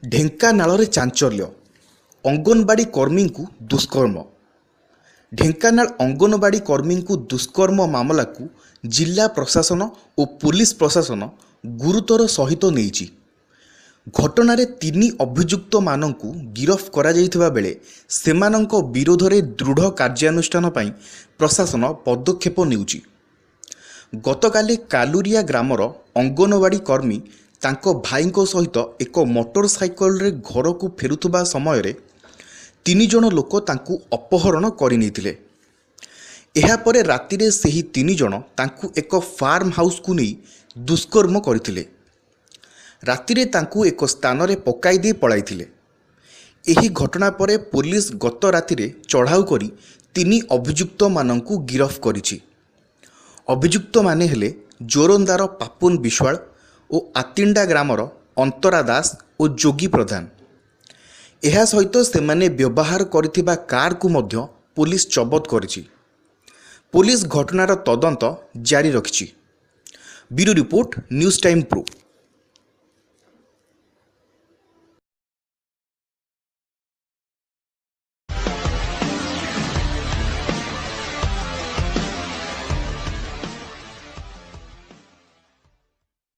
ଢେଙ୍କାନାଳରେ ଚାଞ୍ଚଲ୍ୟ, ଅଙ୍ଗନବାଡ଼ି କର୍ମୀଙ୍କୁ ଦୁଷ୍କର୍ମ। ଢେଙ୍କାନାଳ ଅଙ୍ଗନବାଡ଼ି କର୍ମୀଙ୍କୁ ଦୁଷ୍କର୍ମ ମାମଲାକୁ ଜିଲ୍ଲା ପ୍ରଶାସନ ଓ ପୋଲିସ ପ୍ରଶାସନ ଗୁରୁତର ସହିତ ନେଇଛି। ଘଟଣାରେ 3 ଅଭିଯୁକ୍ତମାନଙ୍କୁ ଗିରଫ କରାଯାଇଥିବା ବେଳେ ସେମାନଙ୍କ ବିରୋଧରେ ଦୃଢ଼ କାର୍ଯ୍ୟାନୁଷ୍ଠାନ ପାଇଁ ପ୍ରଶାସନ ପଦକ୍ଷେପ ନେଉଛି। ଗତକାଲି କାଲୁରିଆ ଗ୍ରାମର ଅଙ୍ଗନବାଡ଼ି କର୍ମୀ ତାଙ୍କ ଭାଇଙ୍କ ସହିତ ଏକ ମୋଟର ସାଇକେଲରେ ଘରକୁ ଫେରୁଥିବା ସମୟରେ 3 ଜଣ ଲୋକ ତାଙ୍କୁ ଅପହରଣ କରିନେଇଥିଲେ। ଏହାପରେ ରାତିରେ ସେହି 3 ଜଣ ତାଙ୍କୁ ଏକ ଫାର୍ମ ହାଉସକୁ ନେଇ ଦୁଷ୍କର୍ମ କରିଥିଲେ। ରାତିରେ ତାଙ୍କୁ ଏକ ସ୍ଥାନରେ ପକାଇ ଦେଇ ପଳାଇଥିଲେ। ଏହି ଘଟଣା ପରେ ପୋଲିସ ଗତ ରାତିରେ ଚଢ଼ାଉ କରି 3 ଅଭିଯୁକ୍ତମାନଙ୍କୁ ଗିରଫ କରିଛି। ଅଭିଯୁକ୍ତମାନେ ହେଲେ ଜୋରନ୍ଦାର ପାପୁନ ବିଶ୍ୱାଳ ଓ ଆତିଣ୍ଡା ଗ୍ରାମର ଅନ୍ତରା ଦାସ ଓ ଯୋଗୀ ପ୍ରଧାନ। ଏହା ସହିତ ସେମାନେ ବ୍ୟବହାର କରିଥିବା କାରକୁ ମଧ୍ୟ ପୋଲିସ ଜବତ କରିଛି। ପୋଲିସ ଘଟଣାର ତଦନ୍ତ ଜାରି ରଖିଛି। Bureau report, news time pro.